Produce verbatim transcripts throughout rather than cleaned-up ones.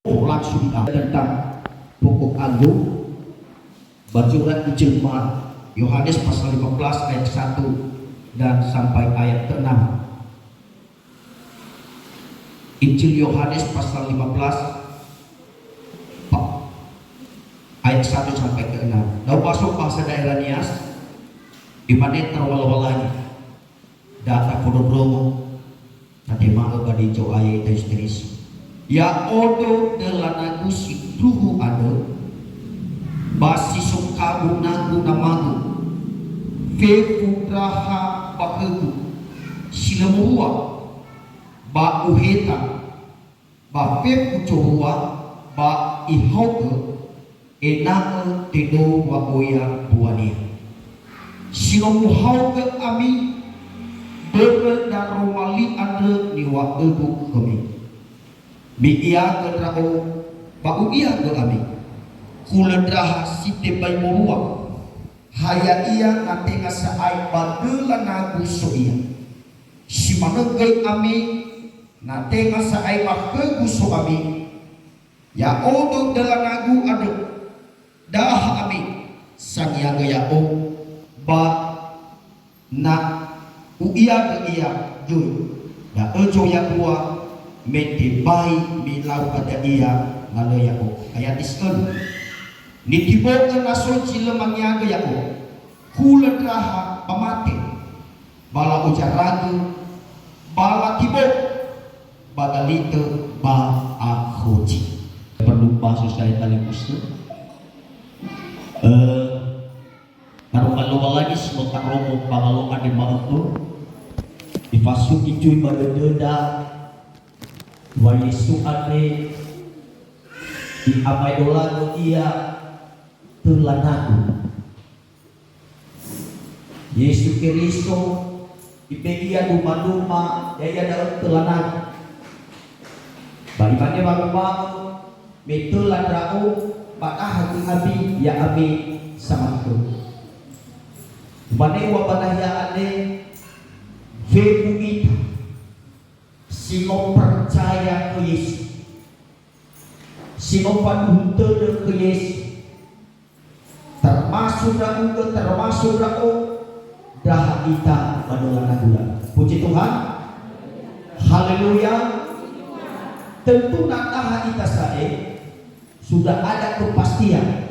Langsung kita tentang pokok anggur, ba surat Injil ma-, Yohanes pasal lima belas ayat satu dan sampai ayat keenam. Injil Yohanes pasal lima belas pa-, ayat satu sampai keenam. Na ubaso bahasa daerah Nias, imane taroma Lowalangi. Da tafondrondrongo, tatema'ö ba Zo'aya Yesu Keriso. Ya'odo döla nagu sindruhu andrö, ba si so kabu nagu namagu, fefu ndraha ba khögu, si lö mowua, ba uheta, ba fefu zowua, ba ihaogö, ena'ö tedou wa'oya mbuania. Si no muhaogö ami, börö daroma li andrö niŵa'ögu khömi. Mi'iagö ndra'o, ba u'iagö ami. Hulö ndraha si tebai mowua, ha ya'ia na tenga sa'ae ba döla nagu so ia. Si manö göi ami, na tenga sa'ae ba khögu so ami. Ya'odo döla nagu andrö, daha ami, sangiagö ya'o, ba na u'iagö ia göi, da'ö zoya bua, me tebai milau hadia ia na lö ya'o. Ayat si ölu. Nitibo'ö na so zi lö mangiagö ya'o, hulö ndraha ba mate, ba la'ozaragö, ba latibo'ö, ba galitö, ba akhozi. Perlu bahasa saya talifusö. Eh, Taroma Lowalangi si no taromo ba ngalo andre ma'ökhö, ifasugi zui ba dödöda wa Yesu andre i'amaedolagö ia töla nagu. Yesu Keriso, ibe'e ia duma-duma, ya'ia da'ö töla nagu. Ba imane wanguma'ö, me töla ndra'o, ba daha göi ami, ya'ami samatö. Umane ua ba nahia andre, fefu ita si no percaya khö Yesu, si no faduhu tödö khö Yesu, termasuk ndra'ugö, termasuk ndra'o, daha ita ba döla nagu. Puji Tuhan. Haleluya. Tentu na daha ita sa'ae, sudah ada kepastian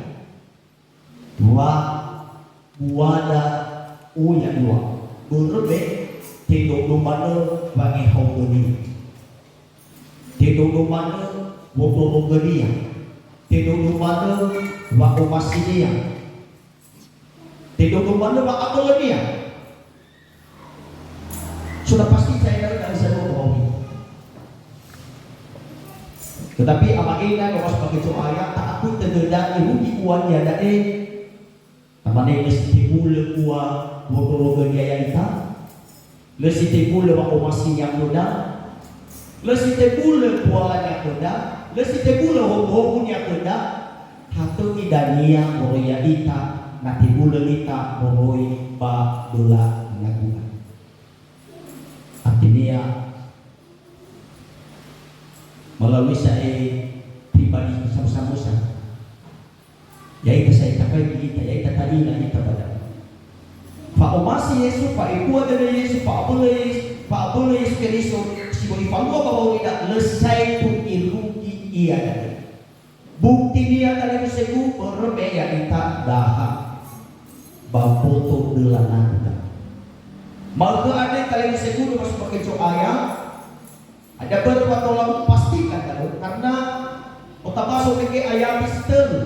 bahwa buada oya dua. Börö me, tedou-dou manö wangehaogönia. Tedou-dou manö wondrorogönia. Tedou-dou manö wa'omasinia. Tedou-dou manö wa'abölönia. Sudah pasti saya tahu dari saya bohong. Tetapi ama'ena, no was pakai Zo'aya, ta'akui tödöda irugi ua iada'e. Tamane lö si tebulö ua wondrorogönia ya'ita. Lö si tebulö wa'omasinia khöda. Lö si tebulö bualania khöda. Lö si tebulö hogu-hogunia khöda. Hatö idania moroi ya'ita, na tebulö ita moroi ba döla nagu. Artinia, melalui sa'ae pribadi samusa-musa. Ya'ita sa'ae takaigi ita, ya'ita ta'ila ita ba da'ö. Fa'omasi Yesu, fa'ebua dödö Yesu, fa'abölö Yesu, fa'abölö Yesu Keriso, si böi falua ba wa'aurida, lö saetu irugi iada'e. Buktinia talifusögu, börö me ya'ita daha ba mboto döla nagu. Ma'ökhö andre talifusögu, no was pakai Zo'aya, ada börö wa tola upastikan da'ö, karena no tabaso mege ayat si tölu.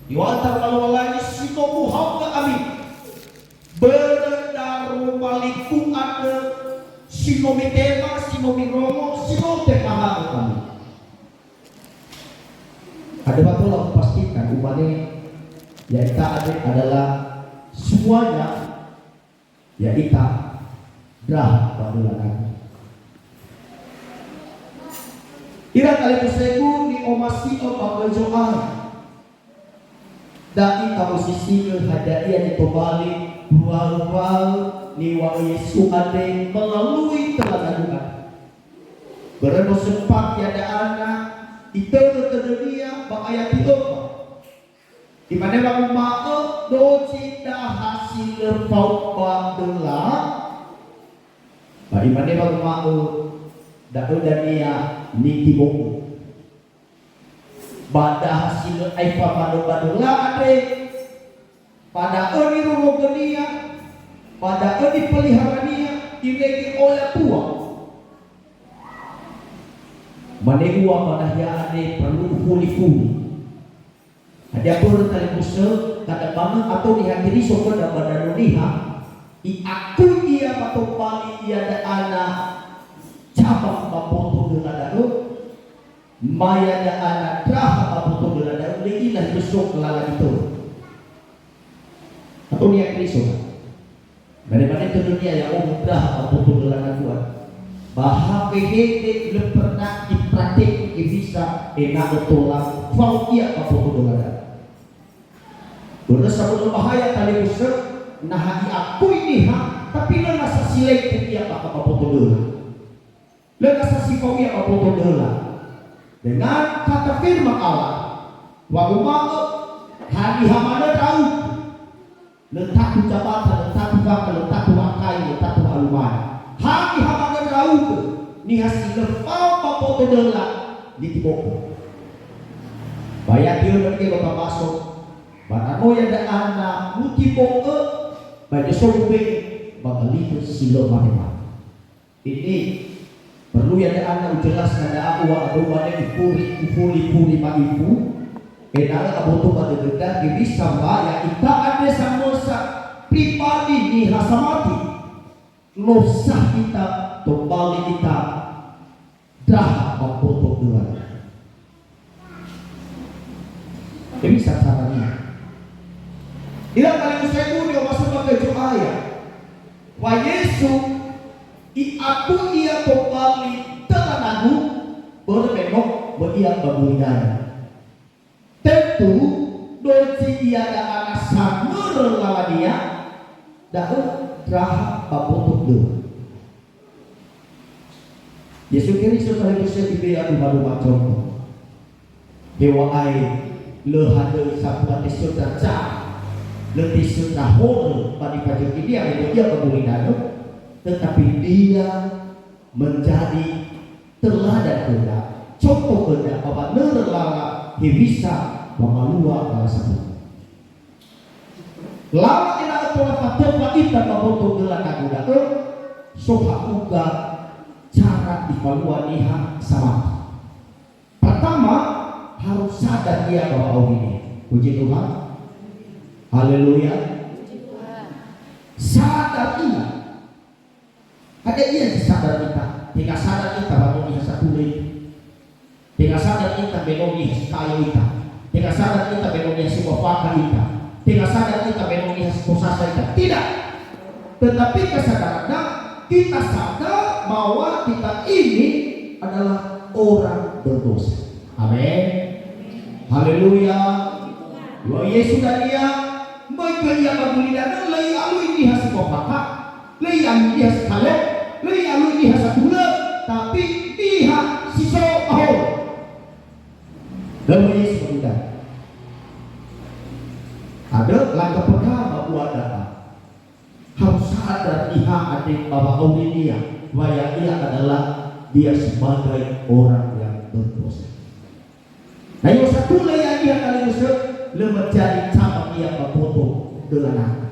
Iŵa'ö taroma Lowalangi, si no muhaogö ami, börö daroma ligu andrö, si no mitema, si no mirongo, si no temahaö ami. Ada wa tola upastikan, umane, ya'ita andre adalah semuanya, ya'ita daha ba döla nagu. Ira talifusögu ni'omasi'ö ba khö Zo'aya. Da'i ta'osisi'ö hadia ia nitobali, wa-, wa-, niŵa'ö Yesu andre melalui töla nagu andre. Börö no sempat iada'e na Itörö tödönia ba ayat si öfa. Imane wanguma'ö, "Dozi daha si lö fao ba döla." Ba imane wanguma'ö, "Da'ö dania nitibo'ö." Ba daha si lö aefa manö ba döla andre, ba da'ö nirorogönia, ba da'ö nipeliharania, irege oya tua. Mane ua ba dahia andre perlu ufuli-fuli. Hadia mbörö talifusö, kada manö ato Niha Keriso khöda ba Danö Niha, i'akui ia ba tobali ia da'ana cabang ba mboto döla da'ö, ma ia da'ana ndraha ba mboto döla da'ö, lö i'ila hewisa lala itörö. Ato Niha Keriso, ha? Mane-mane tödönia ya'o ndraha ba mboto döla nagua. Ba hewehede lö pernah ipraktek hewisa ena'ö tola fao ia ba mboto döla da'ö. Börö sa börö bahaya talifusö, na ha i'akui niha, tapi lö nasa si lete ia ba mboto döla. Lö nasa si fao ia ba mboto döla. Dengan kata firman Allah, wanguma'ö, "Haniha manö ndra'ugö?" Lö tatu jabatan, lö tatu fakha, lö tatu wa'akai, lö tatu wa'alumai. Haniha manö ndra'ugö, niha si lö fao ba mboto döla, nitibo'ö. Ba ya tiöno ke lo tabaso, ba na no ya da'ana mutibo'ö, ba ya so mube'e, ba galifö si lö mane-mane. Ini perlu ya da'ana ujelaskan da'a ua ado wane ufuli, ufuli-fuli ma'ifu, ena'ö aboto ba dödöda, hewisa wa ya'ita andre samösa pribadi niha samati. Lö sah ita, tobali ita, ndraha ba mboto döla. Hewisa carania? Ira talifusö ni'omasi'ö ba Zo'aya. Wa Yesu i'akui ia tobali döla nagu, börö me no möi ia ba gulidanö. Tentu, dozi ia da'ana samörö lalania, da'ö ndraha ba mboto döla. Yesu Keriso talifusö ibe'e alu-alu maconto. Heŵa'ae lö hadöi sambua tesöndra ca, lö tesöndra horö ba nifazökhinia, me no ia ba gulidanö, tetapi dia menjadi teladan khöda, conto khöda ba wanörö lala hewisa wamalua lala sambua. Lala ena'ö tola fatöfa ita ba mboto döla nagu da'ö, so ha'uga cara ifalua niha samati. Pertama, harus sadar ia ba wa'aurinia. Puji Tuhan. Haleluya. Sadar ia. Hadia ia zi sadar ita? Tenga sadar ita ba no niha satulö ita. Tenga sadar ita me no niha si kayo ita. Tenga sadar ita me no niha si mu'afakha ita. Tenga sadar ita me no niha si kosasa ita. Tidak. Tetapi kesadaranda, kita sadar bahwa kita ini adalah orang berdosa. Amin. Haleluya. Wa Yesu dania, möi khö ia ba gulidanö, lö i'alui niha si mu'afakha. Lö i'alui niha si kalö, lö i'alui niha satulö, tapi niha si so ba horö. Lö möi Yesu ba gulidanö. Andrö laka pertama ua da'a. Harus sadar niha andre ba wa'aurinia, wa ya'ia adalah dia sebagai orang yang berdosa. Na i'osatulö ia niha talifusö, lö menjadi cabang ia ba mboto döla nagu.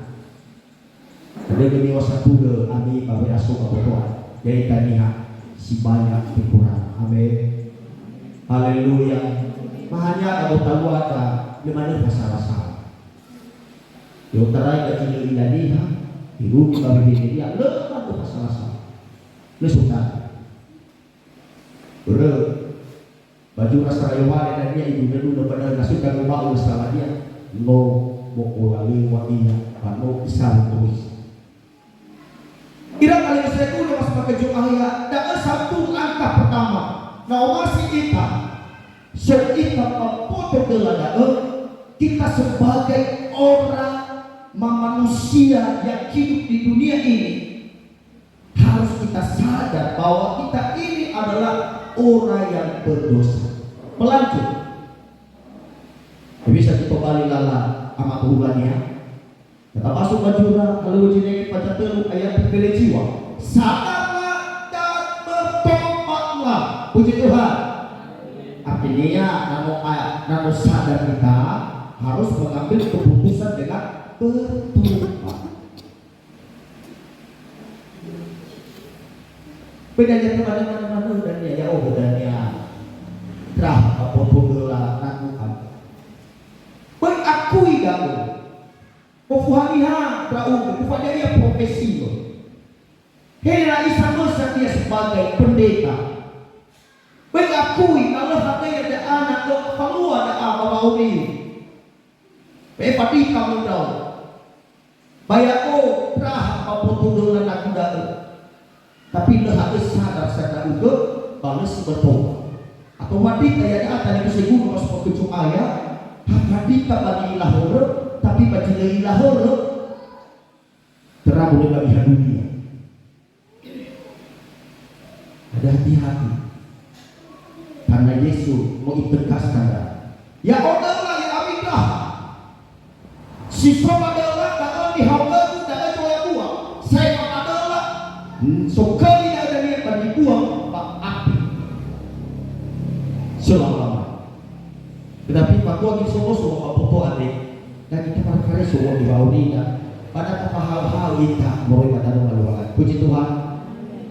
Hadia göi ni'osatulö ami ba we'aso ba botoa, ya'ita niha si banyak kekurangan. Amin. Haleluya. Mahania ba gotaluada lö manö fasala-sala. I'otarai ba zi lö ila niha, irungi ba wehedelia, lö manö fasala-sala. Lö sota. Börö, ba zura sara Yohane dania idunö-dunö ba da'ö na so dangoma'ö salania, no mo'olalewa ia, ba no isarö Keriso. Ira kali saya guna mas pakai Zo'aya, da'ö satu langkah pertama. Na omasi ita, so ita ba mboto döla da'ö, kita sebagai orang ma-, manusia yang hidup di dunia ini, harus kita sadar bahwa kita ini adalah orang yang berdosa. Pelanjut. Bisa kita tobali lala ama tuhulania. Kata masuk bajura, kalau uji naik baca telu ayat pembele jiwa. Sadarlah dan bertobatlah. Puji Tuhan. Artinya, nano, nano sadar kita harus mengambil keputusan dengan bertobat. Bedanya teman-teman mana dania, ya, oh, bedanya. Terah apa pun gelar aku kan. Beri akui da'ö. Mofuhaniha ndra'ugö, ufadia ia profesi lo. He la'ila samösa ia sebagai pendeta. Böi akui na lö hadia da'a na lö falua da'a ba wa'auri. Böi fadita möi ndra'o. Ba ya'o ndraha ba boto döla nagu da'ö. Tapi lö ha'ö sadar sa ndra'ugö, ba lö si bötö. Atau fadita ia da'a taniku segunu pas waktu Zo'aya, ha fadita ba ni'ila horö, tapi ba zi lö ila horö, terabo lö ba iha dunia. Ada hati-hati. Karena Yesu mau itegaskan, ya'o döla, ya'ami ndraha. Si so ba döla, da'ö nihaogögu, da'ö zoya bua. Sai ba döla, hmm, soköli da'ö dania ba nibuang ba api selama-lama. Tetapi fatua gisomoso ba boto andre, dan kita para kareso wa'aurida, pada tafahau-hau ita moroi ba danö Lowalangi. Puji Tuhan.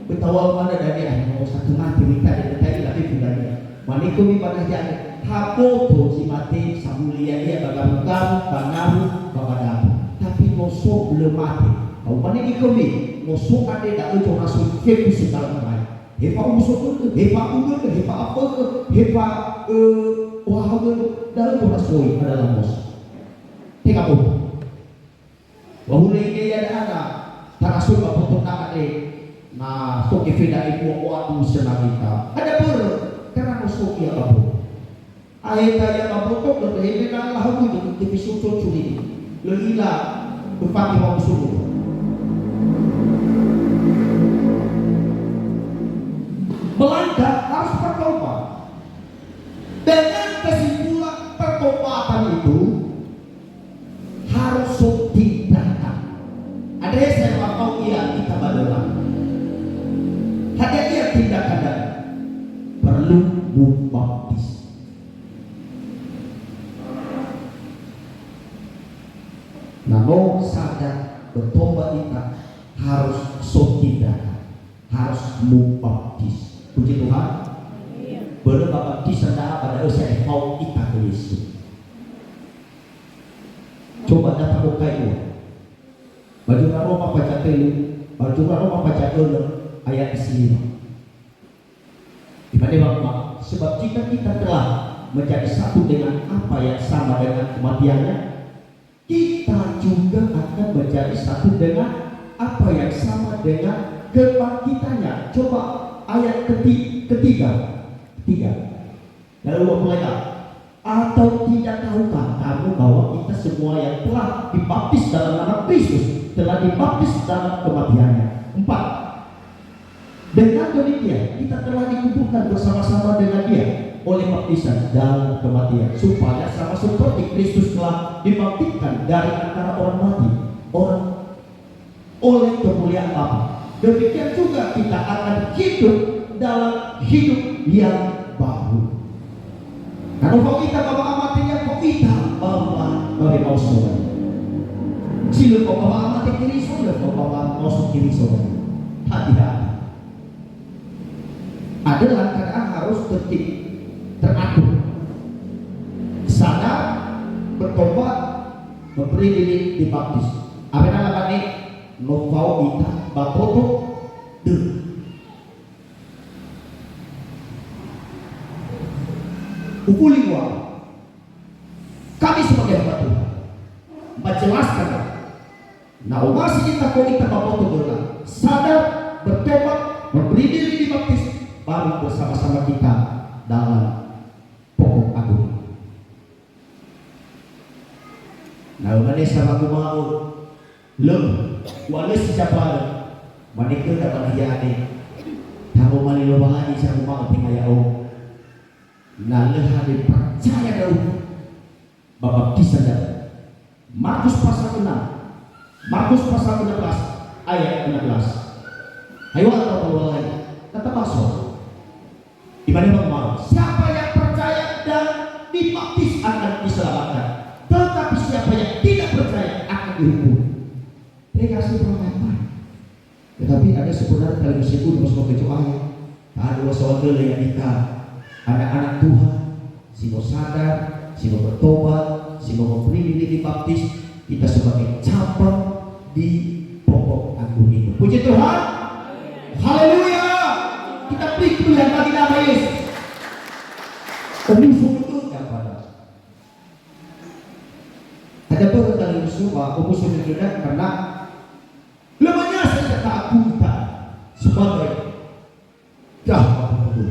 Betawau mana dania, mau satu mati kita, dan kita ini lagi bulannya. Mane khömi ba nahia andre, ha boto zi mate samulia ia ba garu-garu, ba ngaru, ba badabu. Tapi no so lö mate. Au mane khömi, no so andre da'ö zoraso fefu segala galai. He fa'uso dödö, he fa'ugödö, he fa'afökhö, he fa, ö, ohahau dödö, da'ö zorasoi adalah no so. Tenga boto. Wa hulö ine ia da'a na tarasoi ba boto ndra'ugö, na so gefeda ebua oatu senamita. Ada börö, karena no so ia ba boto. Aheta ia ba boto, börö he mena lahau dödö, te fisu to curi. Lö ila, befaki wa usuhu. Melangkah harus bertobat. Dengan kesimpulan pertobatan itu, harus so tindakan. Andre saya bakau ia kita ba döla. Hadia ia tindakan da'ö? Perlu mubaptis. Na no sadar bertobat ita harus so tindakan, harus mubaptis. Puji Tuhan. Börö ba baptisan da'a ba da'ö sa'ae fao ita khö Yesu. Coba data okai ua. Ba zura Roma faza tölu, ba zura Roma faza ölö ayat si lima. Imane Bapa, sebab jika kita telah menjadi satu dengan apa yang sama dengan kematiannya, kita juga akan menjadi satu dengan apa yang sama dengan kebangkitannya. Coba ayat keti-, ketiga. Ketiga. Lalu apa lagi? Atau tidak tahukah kamu bahwa kita semua yang telah dibaptis dalam nama Kristus telah dibaptis dalam kematiannya? Empat. Dengan demikian, kita telah dikuburkan bersama-sama dengan Dia oleh baptisan dalam kematian, supaya sama seperti Kristus telah dibangkitkan dari antara orang mati, orang oleh kemuliaan Bapa. Demikian juga kita akan hidup dalam hidup yang baru. Na no fao ita ba wa'amate, ya fao ita ba wa-, ba wemaoso. Si lö fao ba wa'amate Keriso, lö fao ba wamaoso Keriso. Hati-hati. Ada langkah harus tertib, teratur. Sadar, bertobat, memberi diri dibaptis. Awena labane, no fao ita ba boto döla. Ufuli ua, kami sebagai hamba Tuhan, menjelaskan, na omasi ita fao ita ba boto döla, sadar, bertobat, memberi diri dibaptis, baru bersama-sama kita dalam pokok agung. Na umane sa wanguma'ö, lö, wa lö si zabalö, mane khöda ba nahia andre, "Tanö mane Lowalangi sa wanguma'ö tenga ya'o." Na lö hade percaya ndra'ugö, ba baptisa ndra'ugö. Markus pasal enam. Markus pasal enam belas ayat enam belas. Hayo atau dua lain. Kata baso. Imane Imam Umar, "Siapa yang percaya dan dibaptis akan diselamatkan. Tetapi siapa yang tidak percaya akan dihukum." Terima kasih, Pak. Tetapi ada sebenarnya kalau bisa pun harus pakai doa ya. Ada wasawagele ya kita, anak-anak Tuhan, si mau sadar, si mau bertobat, si mau memberi diri dibaptis, kita sebagai cabang di pokok anggur itu. Puji Tuhan. Haleluya. Kita beri kemuliaan bagi nama Yesus. Omuso itu yang pada. Ada berkali semua omuso itu karena lemahnya saya tak aku kita sebagai Dah, apa betul?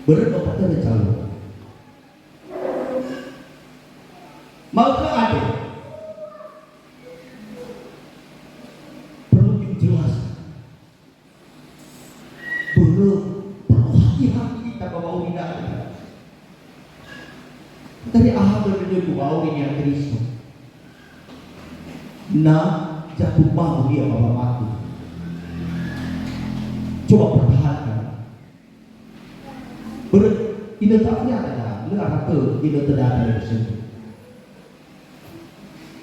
Börö ba pötörö calon. Maka ada. Perlu dijelaskan. Börö, perlu hati-hati kita bawa undang. Tadi aha börö dödö wa'auri Niha Keriso. Na jatuh bangun ia ba wamati. Coba pertahankan. Börö, inötö afi ada, lö ara'ö inötö dada yang bersentuh.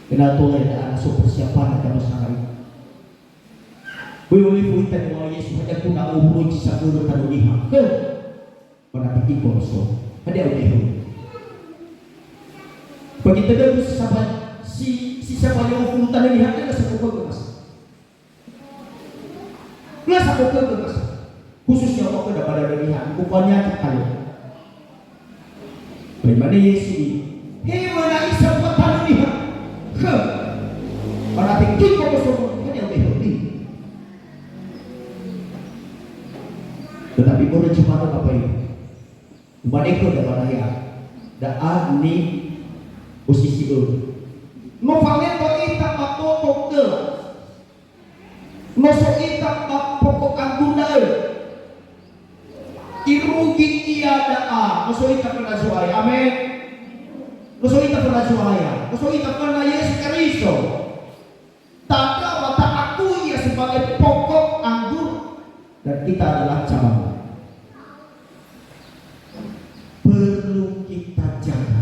Kena tola ada anak so persiapan ada masalah itu. Böi olifu ita ni Yesu, hadia guna ohuroizi sagörö tanö Niha. Heh. Mana tiki koloso. Hadia ubehu. Bagi tödögu si saba-, si, si sabayo fulu tanö Niha, lö sabokhögö, Mas. Lö sabokhögö, Mas. Khususnya waktu dapat ada Niha, buku banyak sekali. Ba imane Yesu, "He wena isa buat tanö Niha. Khö. Bara teki ko besomo, hanya ubehu." Tetapi börö cuma apa itu? Umane khö da'a ba nahi'a, da'a ni osisi'ö. No falendo ita ba boto döla. No so ita ba pokok anggur da'ö. Irugi ia da'a. No so ita föna Zo'aya. Amen. No so ita föna Zo'aya. No so ita föna Yesu Keriso. Tandra wa ta'akui ia sebagai pokok anggur dan kita adalah cabang. Perlu kita jaga.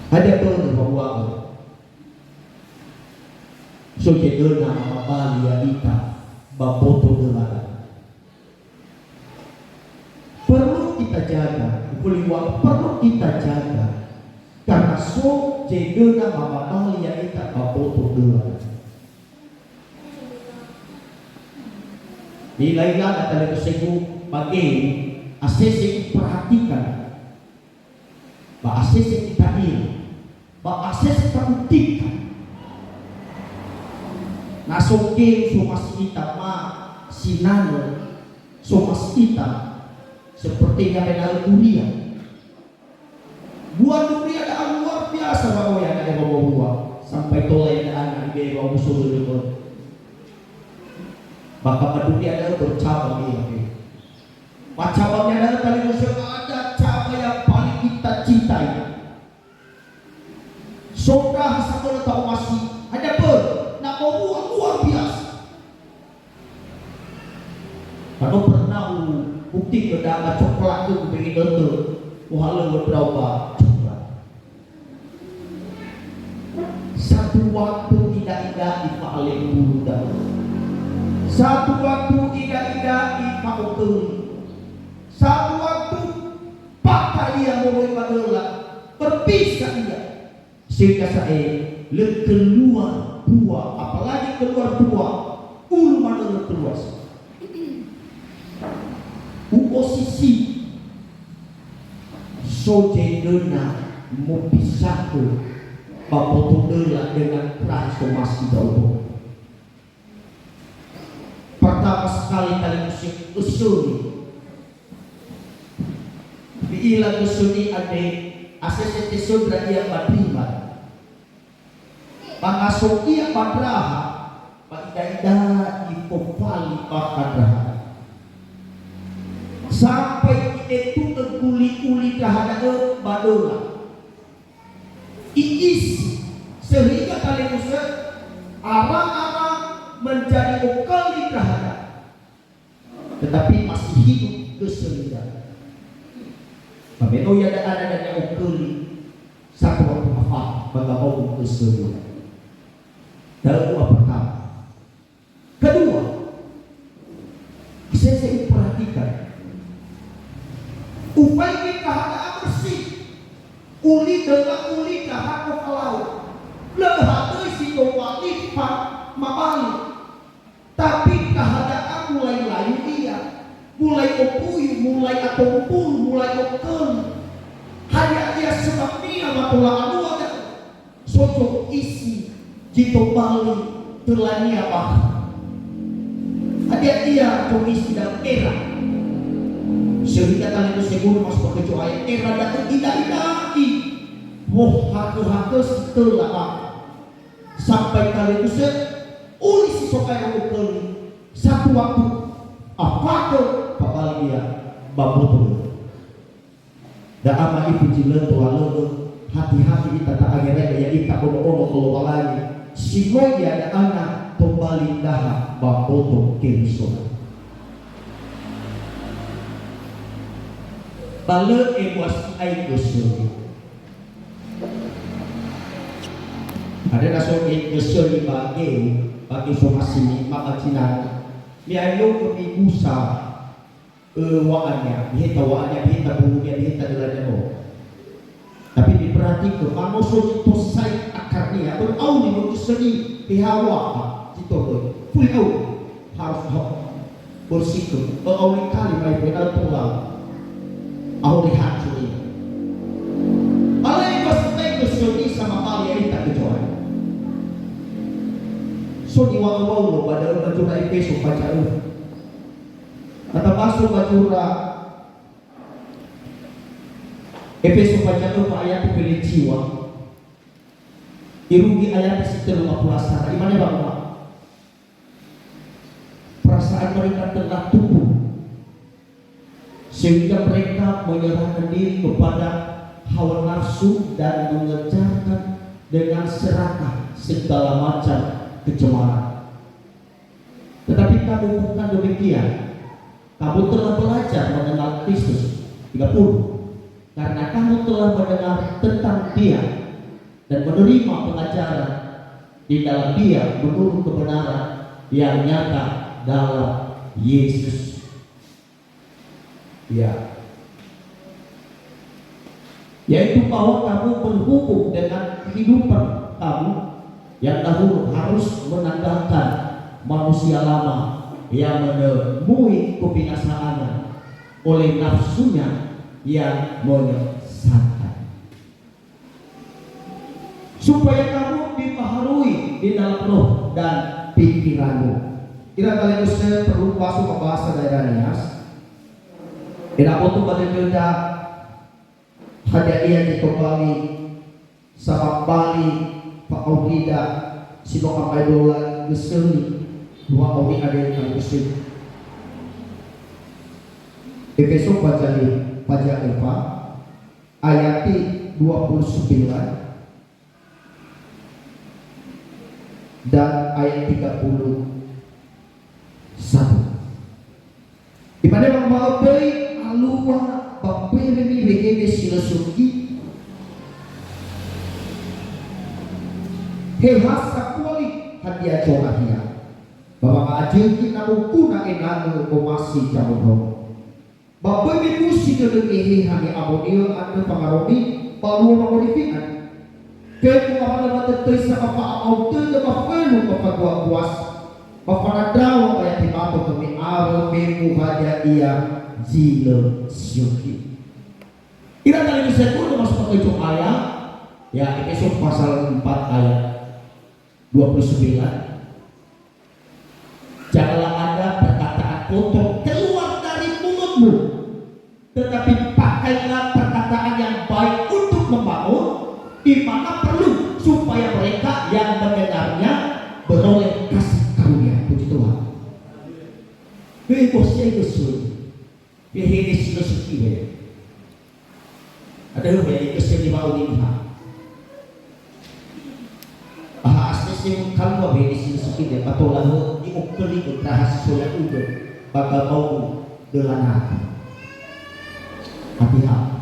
Hadia börö ba uŵa'ö. So zendröna mamabali ya'ita ba boto döla. Perlu kita jaga, perlu kita jaga. Karena so zendröna mamabali ya'ita ba boto döla. Ila-ila na talifusögu ba geu, asese uperhatikan. Ba asese ita ira, ba asese tabuktikan. Na so geu somasi ita ma sinanö, somasi ita seperti yang ada Uria. Buat Uria da'a luar biasa wa'oya da'a wawua, sampai tola ia da'a na ibe'e wa'omuso dödö. Maka ba dunia da'a bercabang ia. Macam bang ada talifusö, ada cabang yang paling kita cintai. So ndraha sagölö ta'omasi, hadia börö, na mowua luar biasa. Kalau pernah u-, bukti ke danga coklat tu, ku pengen nonton, uhalö ndrao ba coklat. Satu waktu ida-ida ifa'alembulu da'ö. Satu waktu ida-ida ifa'otöi. Satu waktu bakha ia moroi ba döla, berpisah ia. Sehingga sa'ae lö keluar buah, apalagi keluar buah, ulu manö lö keluar. U'osisi. So zendröna mopisahö ba boto döla dengan Keriso masih daobo. Pertama sekali talifusö ösöni. Di'ila ösöni andre, asese tesöndra ia ba ndriha. Ba na so ia ba ndraha, ba ida-ida ifofali bakha ndraha. Sampai i'etu'ö guli-uli ndraha da'ö ba döla. I'isi, sehingga talebusö ara-ara menjadi oköli ndraha da'ö. Tetapi masih hidup gösöli da'ö. Ba me no iada'a na dania oköli, satu waktu afa, ba gabau gösöli da'ö. Da'ö pertama. Kedua, saya, saya perhatikan. Ufaigi ndraha da'ö bersih. Uli döla, uli ndraha gofalau. Lö hadöi si tobali fa mabali. Tapi ndraha da'ö mulai layu ia. Mulai obuyu, mulai atombulu, mulai oköli. Hadia ia sebabnia matola alua da'ö? So zogisi zi tobali dölania bakha. Hadia ia zogisi da'ö? Era. Sehingga talebusö guru masuk ke Zo'aya, era da'ö ida'ida'i. Wohakö-hakö si töla bakha. Sampai talebusö uli si so aero oköli. Satu waktu, afatö fabali ia ba mboto. Da'a ma'ifu zi lö tola lö'ö, hati-hati ita ta'angerege ya'ita ono-ono khö Lowalangi, si möi iada'a na tobali ndraha ba mboto Keriso. Ba lö ebua si'ai gösöli. Ada na so gösöli ba geu, ba geu somasimi, ma ba zinana. Mi'aeugö migusa. Ö, wa'ania, biheta wa'ania, biheta bulunia, biheta dölania no. Tapi miperhatikö, manoso zi tosai akarnia, börö auli, börö gösöli, P H wa'a, zi toröi. Fuli auli, harus ha-, bersihkö. Ö, auli kali mai fenal tola. Ahori hancur ia. Alai was tai gösöli sama kali ia ita kecuali. So niŵa'ö Waulo ba da'ö ba zura Efeso, ba zura. Kata baso ba zura Efeso faza öfa ayati feleciwa, irugi ayati si tölu ngafulu asara. Imane wa'öma, perasaan mereka telah tumbuh, sehingga mereka menyerahkan diri kepada hawa nafsu dan mengerjakan dengan serakah segala macam kecemaran. Tetapi kamu bukan demikian. Kamu telah belajar mengenal Kristus. Tiga puluh. Karena kamu telah mendengar tentang Dia dan menerima pengajaran di dalam Dia menurut kebenaran yang nyata dalam Yesus. Ya. Yaitu bahwa kamu berhubung dengan kehidupan kamu yang dahulu harus menanggalkan manusia lama yang menemui kebinasaannya oleh nafsunya yang menyesatkan. Supaya kamu dibaharui di dalam roh dan pikiranmu. Ira talebusö perlu baso ba bahasa daerah Nias. Ira boto ba dödöda hadia ia zi tobali, samambali fa'aurida si no amaedola gösöli dua auri ada yang talebusö. Efeso faza li-, faza öfa, ayati dua puluh sembilan dan ayat tiga puluh satu. Imane wa'ö, böi alua ba mberemi wehede si lö sökhi. He ha sambua li hadia zorahia. Ba wanga'azökhi na moguna ena'ö omasi zamondrongo. Ba böi mibusi dödö Geheha ni'amoni'ö andrö fangaromi ba luo wangorifi andrö. Fefu amanö watötöisa ba fa'ama'utödö ba fölu ba faguaguasa, ba fanandrawa ba ya'atebato khömi awö fefu hadia ia zi lö sökhi. Ira talebusö, masuk ke Zo'aya, ya, Efeso pasal empat ayat dua puluh sembilan. Janganlah ada perkataan kotor keluar dari mulutmu, tetapi pakailah perkataan yang baik untuk membangun, di mana perlu, supaya mereka yang mendengarnya beroleh kasih karunia. Puji Tuhan. Hei, bos, ya, bos. Hei, hei, Esi lö suki he. Ada he ya ikese ni bau ni ha. Aha asese kalua be esi lö suki de batola ho ni okeli ke traha soya ude baga mau de lanaka. Hati-hati.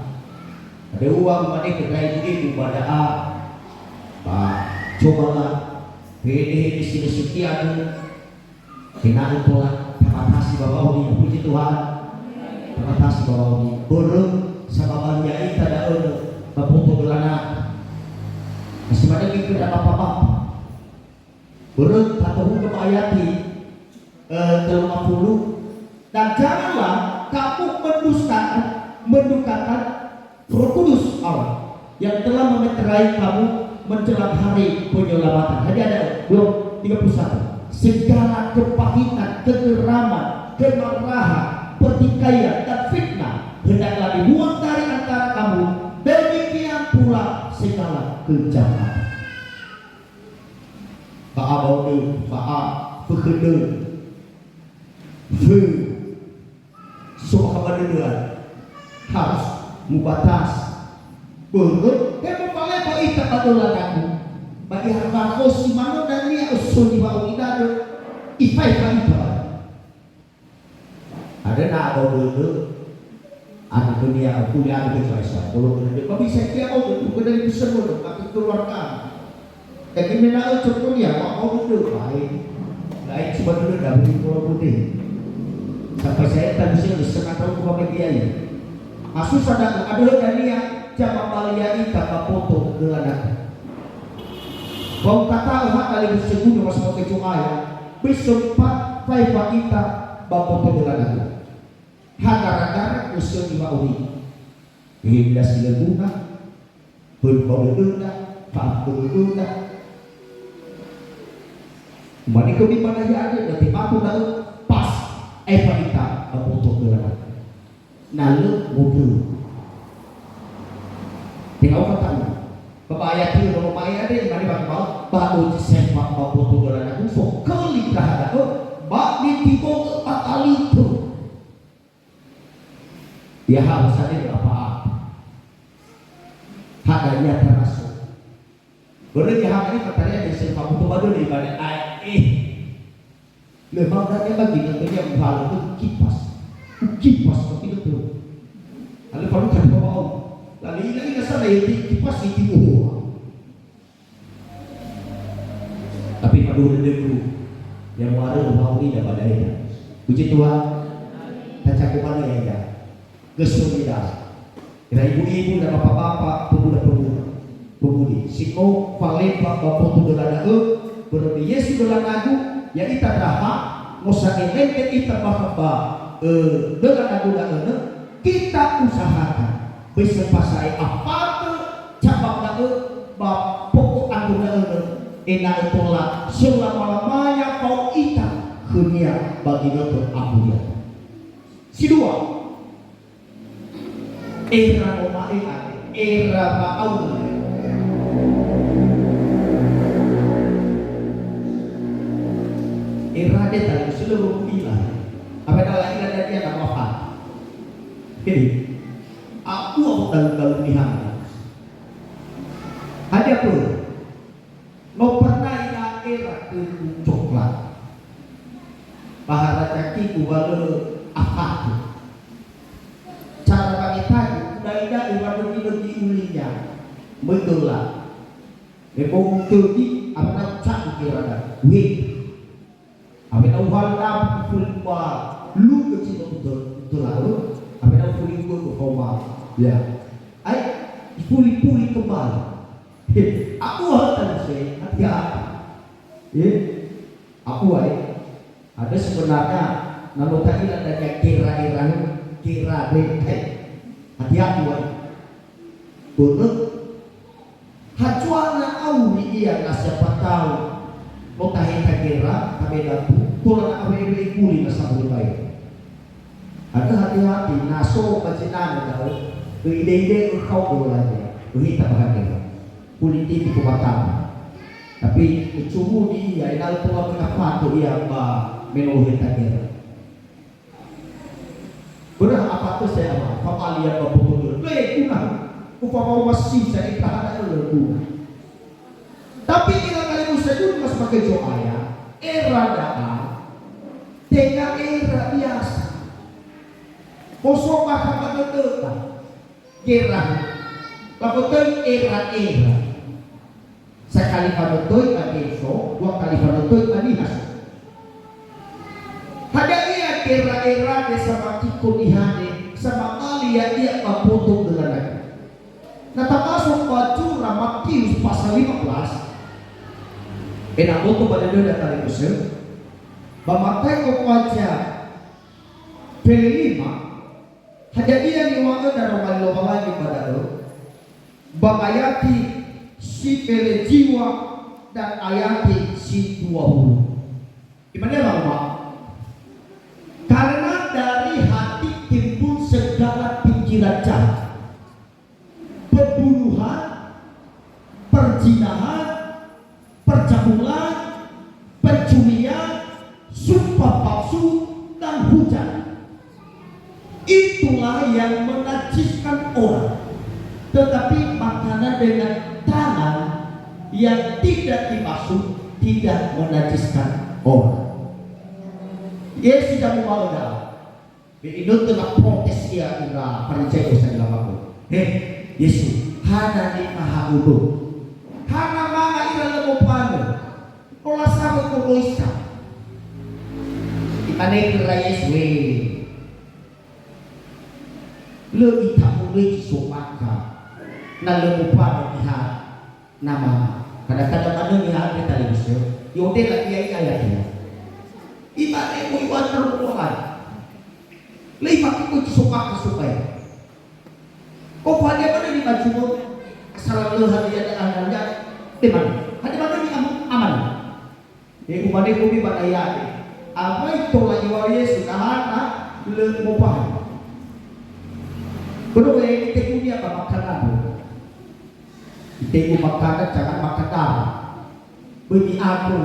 Ada uang mane ke dai ibu bada'a. Ba cobalah he esi lö suki aku. Ena'ö tola tabatasi ba wa'auri, puji Tuhan. Tabatasi ba wa'auri. Börö sabab ya'ita da'ö ba boto gölana. Na si manö göi khöda bapa-bapa. Börö tatohugö ba ayati, eh, tellu ngafulu. Dan janganlah kamu mendustakan, mendukakan Roh Kudus Allah yang telah memeterai kamu menjelang hari penyelamatan. Hadia ada belum tiga puluh satu. Segala kepahitan, kegeraman, kemarahan, pertikaian, dan fitnah hendaklah dibuang dari antara kamu. Demikian pula segala kejahatan. Ba'a baodu, ba'a fehedeu. Feu. Si so bakha ba dödöa harus mubatas. Börö he mufaleba ita ba döla dagu. Ba iharapa osi manö dania osoni wa'u idadö. Ifaefa ita ba. Ada na abau dödö. Ada dunia kuliah ada kecuali saya. Kalau dödö, ba bisa dia mau dödö, bukan dari pusat dödö, tapi keluarga. Daging mena'ö contohnya, wa'auri dödö, bae. Lain cuma dödö, da beri pulau putih. Sampai saya tak bisa, setengah tahun buka media ini. Masusa da'ö, ada dania, jama balia ita ba boto döla dagu. Bau kata ha kali bersegunyo mas pakai cuma ya, beri sempat faefa ita ba boto döla dagu. Ha gara-gara usul di wa'auri. Ini bila sila guna, Böi fa'ödöda, fa'ödöda. Mane khömi ba nahia andre, na tematu da'ö, pas, aefa ita ba boto döla. Na lö modöl. Tenga oka ta'u. Ba, ba ayat tiga nomor ma'e andre, mane ba kebal, ba dozi sempa ba boto döla na gufo, keli da'ö, ba nitibo'ö ba talitö. Ya harus hadir apa-apa. Hada ia taraso. Börö ya hada ini kataria bisa fabuto bado di bade ai eh. Memang dah dia bagi nanti dia baru tu kipas. Kipas tapi itu. Lalu baru kan bawa. Lalu ila ila sana ya di kipas itu. Tapi faduhu dödögu, ya mu'arö wa'auri ba da'e. Puji Tuhan, tacakupan ya'ia. Gösömi da. Ira ibu-ibu dan bapak-bapak, pemuda-pemuda. Pemudi. Si no faleba ba boto döla da'ö, börö me Yesu döla nagu, ya'ita ndraha, no sa'elente ita bakha ba, eh, döla nagu da'ö, ne? Kita usahakan, böi sempasa'e afatö cabang da'ö ba pokok andrö da'ö, ena'ö tola selama-lamanya fao ita khönia ba ginötö amulia. Si dua, era no ma'e, era ma'aurö. Era deta, si lö wö'ila. Apa dala ila dan dia nama apa? Hei. Aku, aku tahu-tahu ni hana. Hadia pö? No pernah ira era khögu coklat. Bahara cakiku wa lö afatö. Cara bangetagu, udaida iwa lö-lö di ulinya. Möi döla. Me bou tögi, apa na cabu kira da. Weh. Awena uhalö nabu ufuli ba lu'ö zi no utöla, utöla, awena ufuli u'ö ba faoma. Ya. Ai, ifuli-fuli kembali. He, aku hata se, hati-hati. Ye, aku ai. Ada sebenarnya, na no ta'ila dania kera era, kera re, hai. Hati-hati, wai. Börö, Hacuana auri ia na siapa tahu no taheta gera, tabeda bu, tola na awewe ikuli na sabulu bae. Ada hati-hati, na so ba zinane da'ö, öide-ide'ö khau bolanya, öhita bahagia. Politik itu batal. Tapi, ucumuni ia, ena'ö tola mengapato ia ba menolo heta gera. Börö ha apa tö saya apa, famalia ba boto dödö. Lö guna. Ufaoma si saya ibrahana lö guna. Tapi ira talifusö dulu mas pakai Zo'aya, era da'a, tenga era biasa. Foso bakha ba dödöta. Gera. Lafotoi era-era. Sakali fanötöi ba geso, dua kali fanötöi ba niha so. Hadia ia gera-era de samakiko nihane, samabali ya'ia ba boto dödöra. Na tabaso ba zura Matius pasal lima belas, ena'ö boto ba dödöda talifusö, ba Mataio faza fele lima, hadia ia niŵa'ö daroma li Lowalangi ba da'ö, ba ayati si fele ziŵa dan ayati si dua wulu. Imane Roma, karena dari hati timbul segala pikiran jahat, pembunuhan, perzinahan, percabulan, pencurian, sumpah palsu, dan hujat. Itulah yang menajiskan orang. Tetapi makanan dengan tangan yang tidak dibasuh tidak menajiskan orang. Yesu jamu ma'öda. Me inötö laprotes ia ira Farizai'o sa'ila wa'ö, "He, Yesu, hana nifahaö-Mö? Hana manga ira lö mofanö? No lasawö goroisa." Imane khöra Yesu, "He, lö ita'ulöi zi so bakha, na lö mofanö niha." Nama, kadang-kadang manö niha andre talifusö, i'odela ia ia ya'ia. Imane, "Mui wa'ö Lowalangi." Lö imakiko zi so bakha so bae. Kofania manö ni majumö, asal lö hadia da'a hadia, de manö. Hadia manö ni am-, amane. E, umane khömi ba naya de. Awai tola iŵa'ö Yesu, na hana lö mofanö. Börö we itegunia ba makanan. Itegu makanan, jangan makan darah. Böi mi'ago.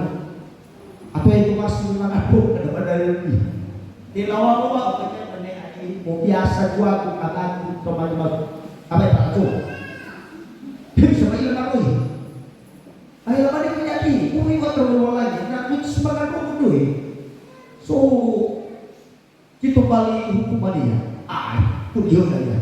Atau itu masih mengaku kepada Yahudi. Di lawan rumah, pokoknya mana ini, mau biasa gua, aku kataku, teman-teman. Apa yang tak tahu? Dia bisa main lagi. Ayo, apa dia punya di? Umi buat terlalu lagi. Nak semangat dulu. So, Zi tobali hukumania. Ai, pun iona ia.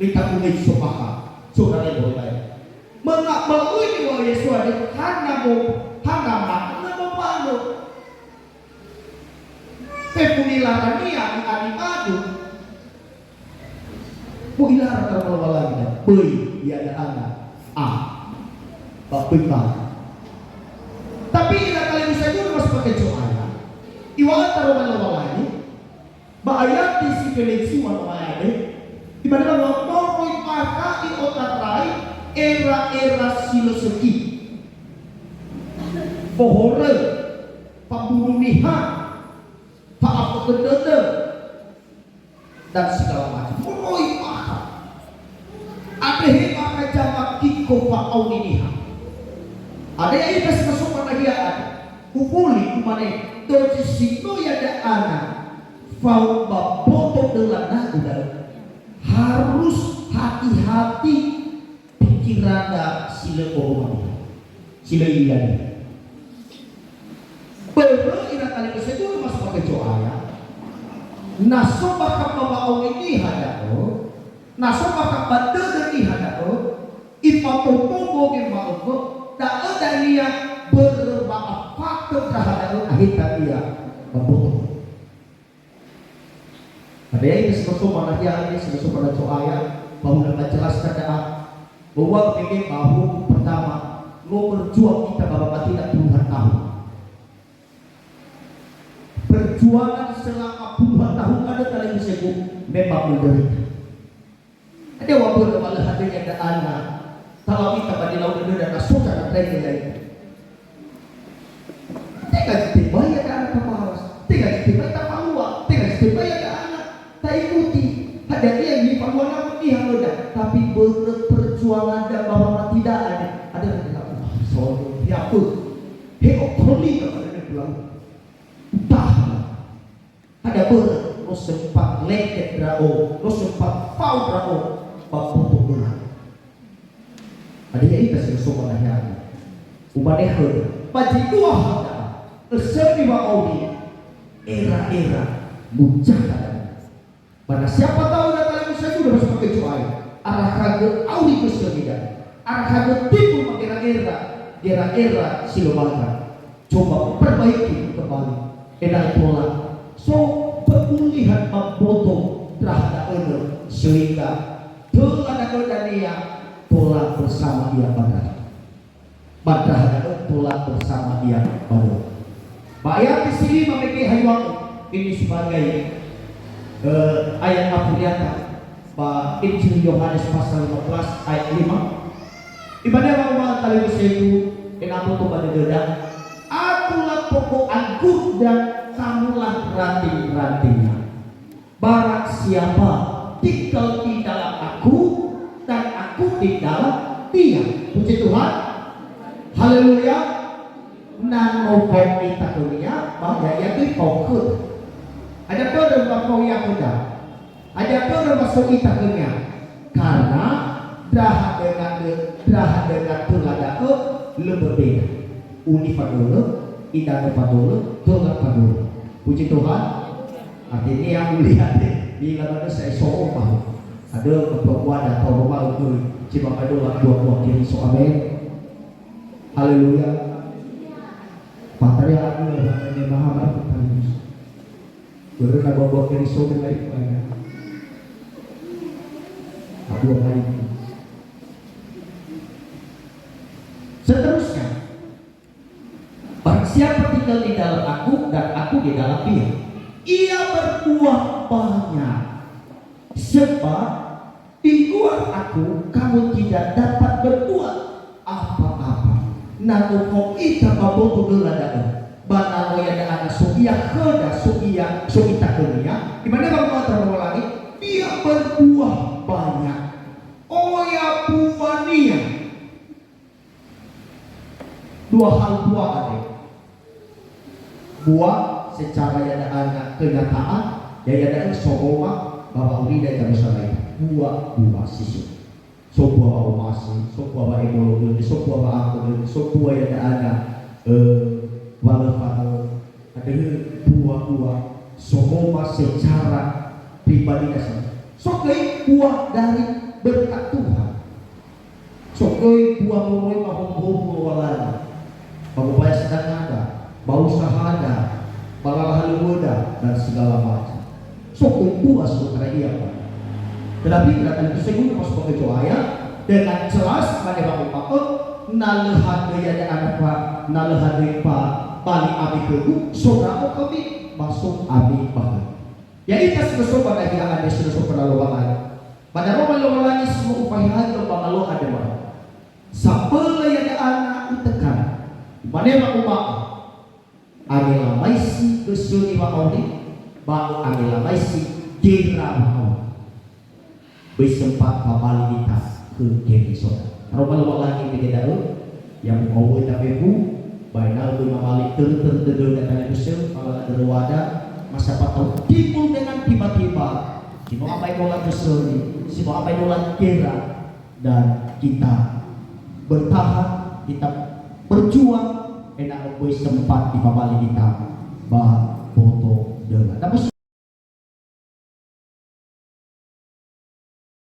Lö ita'ulöi zi so bakha, so darema horomai. Manga-, ma'öi niŵa'ö Yesu andre, hana mo-, hana manga na mofanö. Fefu nilarania ni'ani madu. Mo ilara taroma Lowalangi, böi ia da'a na. Ah. Ba böi ba. Tapi ira talifusö dulu mas pakai Zo'aya. Iŵa'ö taroma Lowalangi. Ba ayati si fele ziŵa no ayade, imane ba wa moroi bakha i'otarai era-era si lö sökhi. Fohorö, fabunu niha, fa'afökhö dödö, dan segala macam. Moroi bakha. Andre he bakha zamakiko fa'aoni niha. Andre ya'ita si so ba nahia andre. Ufuli, umane, dozi si no ia da'a na fao ba boto döla nagu da'ö. Harus hati-hati pikiranda si lö oromania. Si lö ilia. Börö ira talifusö dulu mas pakai Zo'aya. Na so bakha ba wa'auri niha da'ö, na so bakha ba dödö niha da'ö, ifatotogo ge ma'ökhö, da'ö dania börö wa'afatö ndraha da'ö aheta ia ba boto. Ada yang ini sebesar mana dia, ini sebesar mana Zo'aya, bahwa menjelaskan da'a, bahwa begini bahwa pertama, lo berjuang kita Bapak Bapak tidak puluhan tahun. Perjuangan selama puluhan tahun ada kali disebut memang menderita. Ada wa börö wa lö hadia da'a na, talau ita ba nilau dödöda na so tanö ndra ya'ita. Tenga zi tebai ia da'a na tabalas, tenga zi tebai tafalua, tenga zi tebai ia da'a na taikuti. Hadia ia nifalua nama niha öda, tapi börö perjuanganda ba wamati da'a ne, ada na so, ya pun. He okoli ka pada ne pulang. Tahan. Ada börö, no sempat lengket Au ndra'o ba mboto döla. Hadia ita si no so ba nahia andre? Umane khöda, ba zi dua hada, ösöni wa'auri, era-era mujahada. Ba na siapa tahu na talifusö sudah masuk ke cuai, arakhagö auri gösöni da, arakhagö timbul magera-gera, gera-gera si lö mangga. Coba perbaiki kembali. Ena'ö tola so pemulihan ba mboto ndraha da'ö, sehingga töla da'ö dania tola bersama ia ba ndraha. Ba ndraha da'ö tola bersama ia ba ndraha. Ba ayat si lima mege hayuango ini sebagai, eh, ayat afuriata. Ba Injil Yohanes pasal lima belas ayat lima. Imane wa'uma talifusö sudah, ena'ö aboto ba dödöda, "Akulah pokok anggur dan kamulah ranting-rantingnya. Barang siapa tinggal di dalam Aku dan Aku di dalam Dia." Puji Tuhan. Haleluya. Na no fao ita khönia, ba ya'ia göi fao khöda. Hadia börö wa fao ia khöda? Hadia börö wa so ita khönia? Karena ndraha dödö, ndraha dödö töla da'ö, lö berbeda. Uli fadölö, idanö fadölö, töla fadölö. Puji Tuhan. Artinya mulia deh. Bila mana saya so'o bahu. Ada ketua kuada atau rumah itu cuma kadöla dua buah Keriso. Amin. Haleluya. Patria aku ya, Muhammad Keriso. Börö na ba-, ba Keriso dengan itu ada. Abu Abu itu. Seterusnya, barang siapa tinggal di dalam Aku dan Aku di dalam Dia, ia berbuah banyak. Sebab di luar Aku, kamu tidak dapat berbuat apa-apa. Na no fao ita ba mboto döla da'ö, ba na no ya'ia so ia khöda, so ia, so ita khönia, imane wa'uma Lowalangi, dia berbuah banyak. Oya buania. Dua hal buah ada. Buah secara ya'ia na kenyataan, ya'ia da'ö so'oma ba wa'aurida ita mosalaita. Buah-buah si so. So buah wa'omasi, so buah wa'ebolo dödö, so buah wa'ato dödö, so buah ya'ia na, eh, wa lö fadölö. Ada buah-buah so'oma secara pribadi dasar. So göi buah dari berkat Tuhan. So göi buah moroi ba hohom-hohom Lowalangi. Ba gombaya sedangada, ba usahada, ba lala halöŵöda, dan segala macam. So göi buah so tara ia, Pak. Tetapi tidak akan bisa guna masuk ke ayat dengan jelas pada waktu Pak, na lö hadöi ada anak, Pak, na lö hadöi, Pak, bali ami khögu, so ndra'o ami, ba so ami ba khögu. Ya'ita si no so ba nahia andre si no so khöra Lowalangi. Ba daroma Lowalangi si no ufaehagö ba ngaloa dödöma. Sabölö ya'ia na utökan. Imane wa'uma, angelamaisi gösöni wa'auri, ba angelamaisi gera wa'auri. Böi sempat fabali ita khö Keriso. Daroma Lowalangi mege da'ö, ya mu'awöda fefu, ba ena'ö böi mabali törö-törö dödöda talifusö, fala dödöda, ma siapa tahu timbul dengan tiba-tiba, si no amaedola gösöni, si no amaedola gera, dan kita bertahan, kita berjuang, ena'ö böi sempat ifabali ita ba mboto döla.